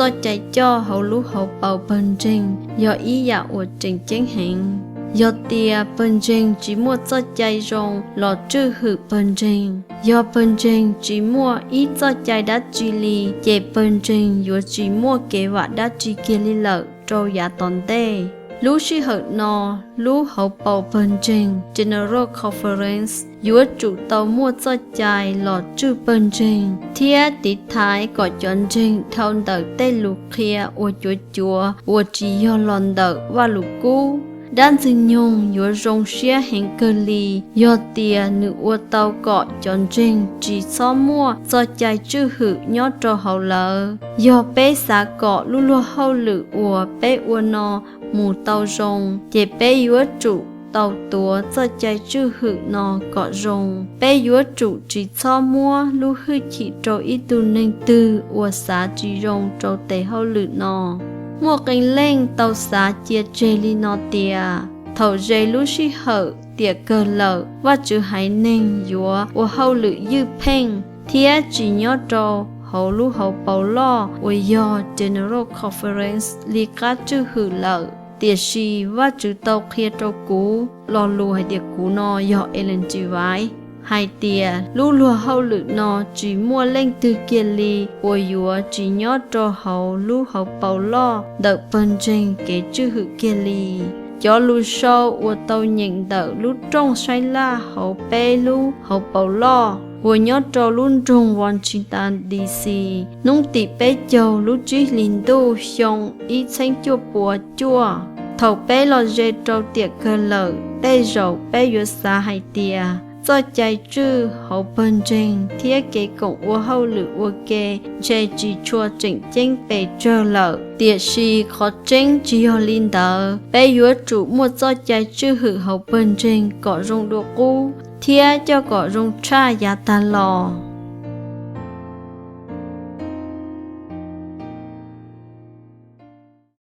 Txoj cai coj hauv lub hauv paus Pawg Ntseeg yog ib yam uas tseem ceeb heev. Yog tias Pawg Ntseeg tsis muaj txoj cai zoo los tswj hwm Pawg Ntseeg, yog Pawg Ntseeg tsis muaj ib txoj cai dab tsi li, ces Pawg Ntseeg yuav tsis muaj kev vam dab tsi kiag li lawm rau yav tom ntej. Lub sij hawm no, lub hauv paus Pawg Ntseeg General Conference yuav tsum tau muaj txoj cai los tswj Pawg Ntseeg thiab tiv thaiv kom cov ntseeg dhau ntawm tej lus qhia uas cuav cuav uas tsis yog los ntawm Vajluskub. Dab Ntxwg nyoog yuav zoo siab heev kawg li yog tias nws ua tau kom cov ntseeg tsis txhob muaj txoj cai tswj hwm nyob rau hauv lawv. Yog peb xav kom lub luag hauj lwm uas peb ua no mus tau zoo, ces peb yuav tsum tau tuav txoj cai tswj hwm no kom zoo. Peb yuav tsum tsis txhob muab lub hwj chim rau ib tug neeg twg uas xav tsis zoo rau tes hauj lwm no. Muaj qee leej tau xav cia tseg li no tias thaum ze lub sij hawm tiam kawg lawm, Vajtswv haiv neeg yuav ua hauj lwm ywj pheej thiab tsis nyob rau hauv lub hauv paus loj uas yog General Conference li qab tswj hwm lawm. Tiam sis Vajtswv tau qhia rau kuv, lo lus hais tias kuv no yog Ellen G. White, hais tias lub luag hauj lwm no tsis muaj leej twg kiag li uas yuav tsis nyob rau hauv lub hauv paus loj ntawm Pawg Ntseeg kev tswj hwm kiag li. Cov lus sau uas tau nyeem ntawm lub rooj saib laj hauv peb lub hauv paus loj uas nyob rau lub nroog Washington D.C. hnub tim peb caug lub tsib hlis ntuj xyoo ib txheeb cuaj puas cuaj. Thaum peb los ze rau tiam kawg lawm, tej zaum peb yuav xav hais tias txoj cai tswj hauv Pawg Ntseeg thiab kev koom ua hauj lwm ua ke ntshe tsis tshua tseem ceeb pes tsawg lawm. Tiam sis qhov tseeb tsis yog li ntawd. Peb yuav tsum muaj txoj cai tswj hwm hauv Pawg Ntseeg kom zoo dua qub thiab coj kom zoo tshaj yav tag los.